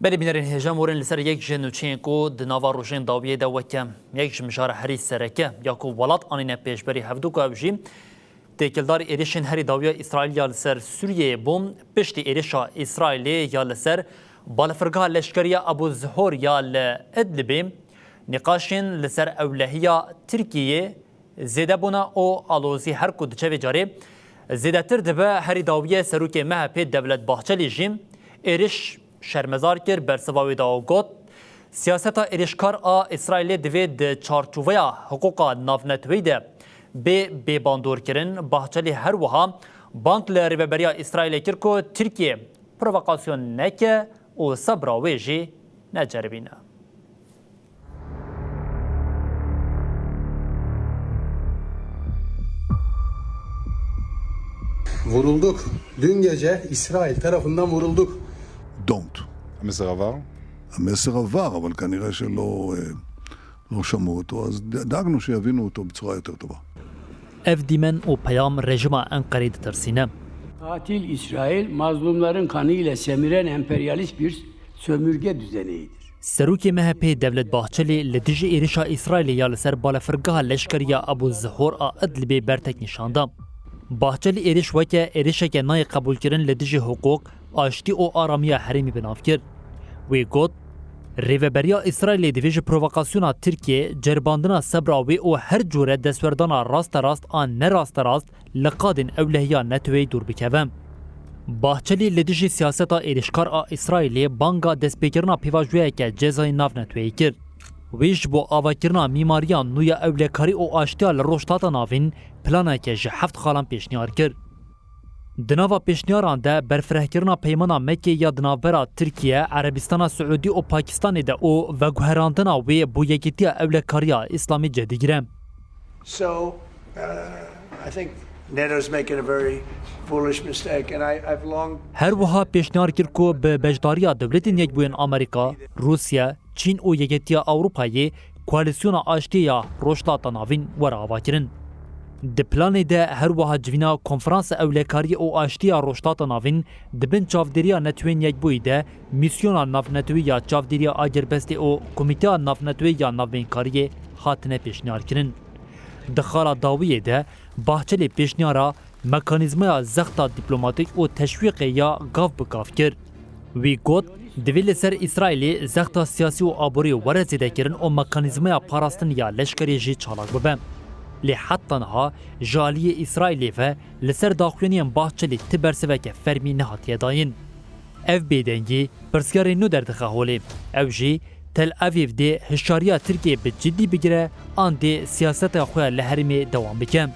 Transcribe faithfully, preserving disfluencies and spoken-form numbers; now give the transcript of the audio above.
Belê bînerên hêja morên li ser yek ji nûçeyên ku di nava rojên dawiyê de weke yek ji mijara herî sereke ya ku welat anîne pêşberî hevdu ku ew jî têkildar êrişên herî dawiya Îsraîl ya li ser Sûriyeyê bû, piştî êrişa Îsraîlê ya li ser balefirgeha leşkerî ya Abu Zuhor ya li Idlibê, nîqaşên li ser ewlehiya Tirkiyeyê zêde bûne û alozî her ku diçe vê carê zêdetir dibe. Herî dawiyê serokê M H P Devlet Bahçelî jî êriş şermezar kir, bersiva wê da û got, siyaseta êrişkar a Îsraîlê divê di çarçoveya hiqûqa navneteweyî de bê bêbandorkirin. Bahçelî her wiha bang li rêveberiya Îsraîlê kir ku Tirkiye provokasyon neke û sebra wê jî neceribîne. Vurulduk. Dün gece İsrail tarafından vurulduk. Don't. המסר עבר? המסר עבר, אבל כנראה שלא אה, לא שמעו אותו, אז דאגנו שיבינו אותו בצורה יותר טובה. Ev dîmen û peyam rejîma Enqerê ditirsîne. Katil İsrail, mazlumların kanıyla semiren emperyalist bir sömürge düzenidir. Serokê M H P Devlet Bahçelî li dijî êrişa Îsraîlê ya li ser balefirgeha leşkerî ya Abu Zuhor a Idlibê bertek nîşan da. Bahçelî êriş weke êrişeke nayê qebûlkirin li dijî hiqûq, aştî û aramiya herêmî bi nav kir. Wê got, rêveberiya Îsraîlê divê ji provokasyona Tirkiyê, ceribandina sebra wê û her cûre destwerdana rasterast an nerasterast li qadên ewlehiya neteweyî dûr bikeve. Bahçelî li dijî siyaseta êrişkar a Îsraîlê banga destpêkirina pêvajoyeke cezayê navneteweyî kir. Wî ji bo avakirina mîmariya nû ya ewlekarî û aştiya li Rojhilata Navîn planeke ji heft xalan pêşniyar kir. Di nava pêşniyaran de berfirehkirina peymana Mekê ya di navbera Tirkiye, Erebistana Siûdî û Pakistanê de û veguherandina wê bo Yekîtiya Ewlekariya Îslamî cih digire. So, uh, I think NATO's making a very foolish mistake, and I, I've long Her wiha pêşniyar kir ku bi beşdariya Dewletên Yekbûyên Amerîka, Rûsya, Çîn û Yekîtiya Ewropayê koalîsyona aştiyê ya Rojhilata Navîn were avakirin. Di planê de her wiha civîna Konferansa Ewlekariyê û Aştiyê ya Rojhilata Navîn di bin çavdêriya Neteweyên Yekbûyî de Mîsyona Navnetewî ya Çavdêriya Agirbestê û Komîteya Navnetewî ya Navbeyinkariyê hatine pêşniyarkirin. Di xala dawiyê de Bahçelî pêşniyara mekanîzmaya zexta dîplomatîk û teşwîqê ya gav bi gav kir. Wî got, divê li ser Îsraîlê zexta siyasî û aborî were zêdekirin û mekanîzmaya parastin ya leşkerê jî çalak bibe. Lê heta niha ji aliyê Îsraîlê ve li ser daxuyaniyên Bahçelî ti bersiveke fermî nehatiye dayîn. Ev bêdengî pirsiyarê nû derdixe holê. Ew jî Tel Avîv dê hişyariya Tirkiyê bi cidî bigire an dê siyaseta xwe ya li herêmê dewam bike.